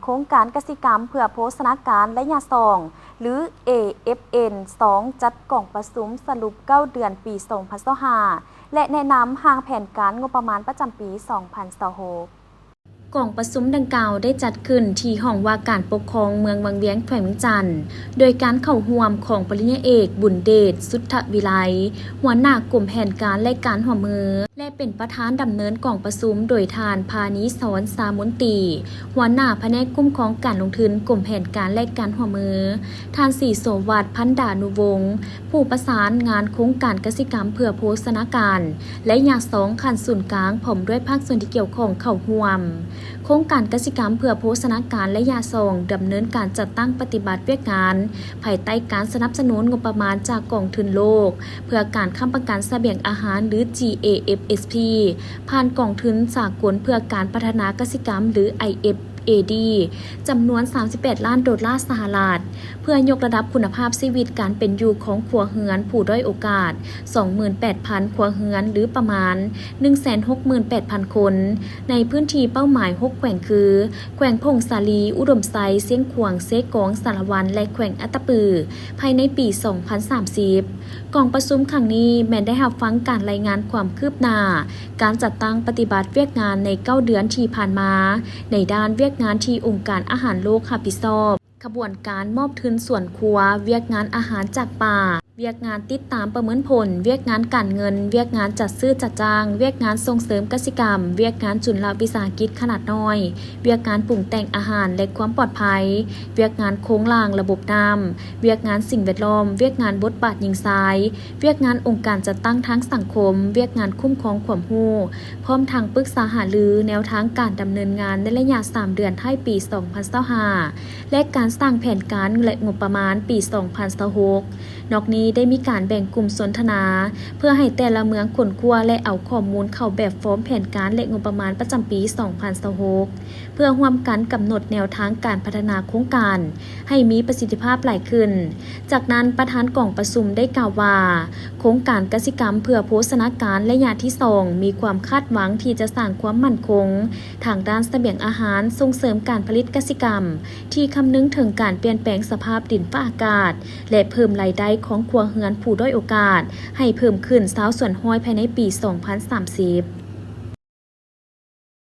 ໂຄງການກະສິກຳເພື່ອໂພຊະນາການໄລຍະສອງ ຫຼື ເອເອັຟເອັນສອງ ຈັດກອງປະຊຸມສະຫຼຸບເກົ້າເດືອນປີສອງພັນຊາວຫ້າ ແລະ ແນະນຳຮ່າງແຜນການງົບປະມານປະຈຳປີສອງພັນຊາວຫົກ. ກອງປະຊຸມດັ່ງກ່າວໄດ້ຈັດຂຶ້ນທີ່ຫ້ອງວ່າການປົກຄອງເມືອງວັງວຽງ ແຂວງວຽງຈັນ ໂດຍການເຂົ້າຮ່ວມຂອງປະລິນຍາເອກ ບຸນເດດ ສຸດທະວິໄລ ຫົວໜ້າກົມແຜນການ ແລະ ການຮ່ວມມື ແລະ ເປັນປະທານດຳເນີນກອງປະຊຸມ ໂດຍທ່ານ ພານີສອນ ສາມົນຕີ ຫົວໜ້າພະແນກຄຸ້ມຄອງການລົງທຶນ ກົມແຜນການ ແລະ ການຮ່ວມມື, ທ່ານ ສີໂສວັດ ພັນດານຸວົງ ຜູ້ປະສານງານໂຄງການກະສິກຳເພື່ອໂພຊະນາການໄລຍະສອງ ຂັ້ນສູນກາງ ພ້ອມດ້ວຍພາກສ່ວນທີ່ກ່ຽວຂ້ອງເຂົ້າຮ່ວມ. ໂຄງການກະສິກຳເພື່ອໂພຊະນາການໄລຍະສອງ ດຳເນີນການຈັດຕັ້ງປະຕິບັດວຽກງານ ພາຍໃຕ້ການສະໜັບສະໜູນງົບປະມານຈາກກອງທຶນໂລກ ເພື່ອການຄ້ຳປະກັນສະບຽງອາຫານ ຫຼື ຈີເອເອັຟເອັສພີ ຜ່ານກອງທຶນສາກົນເພື່ອການພັດທະນາກະສິກຳ ຫຼື ໄອເອັຟເອດີ ຈຳນວນສາມສິບແປດລ້ານໂດລາສະຫະລັດ ເພື່ອຍົກລະດັບຄຸນນະພາບຊີວິດການເປັນຢູ່ຂອງຄົວເຮືອນຜູ້ດ້ອຍໂອກາດ ສອງໝື່ນແປດພັນຄົວເຮືອນ ຫຼື ປະມານ ໜຶ່ງແສນຫົກໝື່ນແປດພັນຄົນ ໃນພື້ນທີ່ເປົ້າໝາຍຫົກແຂວງຄື ແຂວງຜົ້ງສາລີ, ອຸດົມໄຊ, ຊຽງຂວາງ, ເຊກອງ, ສາລະວັນ ແລະ ແຂວງອັດຕະປື ພາຍໃນປີສອງພັນສາມສິບ. ກອງປະຊຸມຄັ້ງນີ້ແມ່ນໄດ້ຮັບຟັງການລາຍງານຄວາມຄືບໜ້າການຈັດຕັ້ງປະຕິບັດວຽກງານໃນເກົ້າເດືອນທີ່ຜ່ານມາ ໃນດ້ານວຽກງານທີ່ອົງການອາຫານໂລກຮັບຜິດຊອບ, ຂະບວນການມອບທຶນສວນຄົວ, ວຽກງານອາຫານຈາກປ່າ, ວຽກງານຕິດຕາມປະເມີນຜົນ, ວຽກງານການເງິນ, ວຽກງານຈັດຊື້ຈັດຈ້າງ, ວຽກງານສົ່ງເສີມກະສິກຳ, ວຽກງານຈຸນລະວິສາຫະກິດຂະໜາດນ້ອຍ, ວຽກງານປຸງແຕ່ງອາຫານ ແລະ ຄວາມປອດໄພ, ວຽກງານໂຄງລ່າງລະບົບນ້ຳ, ວຽກງານສິ່ງແວດລ້ອມ, ວຽກງານບົດບາດຍິງຊາຍ, ວຽກງານອົງການຈັດຕັ້ງທາງສັງຄົມ, ວຽກງານຄຸ້ມຄອງຄວາມຮູ້, ພ້ອມທັງປຶກສາຫາລືແນວທາງການດຳເນີນງານໃນໄລຍະສາມເດືອນທ້າຍປີສອງພັນຊາວຫ້າ ແລະ ການສ້າງແຜນການ ແລະ ງົບປະມານປີສອງພັນຊາວຫົກ. ນອກນີ້ໄດ້ມີການແບ່ງກຸ່ມສົນທະນາ ເພື່ອໃຫ້ແຕ່ລະເມືອງຄົ້ນຄວ້າ ແລະ ເອົາຂໍ້ມູນເຂົ້າແບບຟອມແຜນການ ແລະ ງົບປະມານປະຈຳປີສອງພັນຊາວຫົກ ເພື່ອຮ່ວມກັນກຳນົດແນວທາງການພັດທະນາໂຄງການໃຫ້ມີປະສິດທິພາບຫຼາຍຂຶ້ນ. ຈາກນັ້ນ, ປະທານກອງປະຊຸມໄດ້ກ່າວວ່າ ໂຄງການກະສິກຳເພື່ອໂພຊະນາການໄລຍະທີສອງ ມີຄວາມຄາດຫວັງທີ່ຈະສ້າງຄວາມໝັ້ນຄົງທາງດ້ານສະບຽງອາຫານ, ສົ່ງເສີມການຜະລິດກະສິກຳທີ່ຄຳນຶງເຖິງການປ່ຽນແປງສະພາບດິນຟ້າອາກາດ ແລະ ເພີ່ມລາຍໄດ້ຂອງຄົວເຮືອນຜູ້ດ້ອຍໂອກາດໃຫ້ເພີ່ມຂຶ້ນຊາວສ່ວນຮ້ອຍພາຍໃນປີສອງພັນສາມສິບ.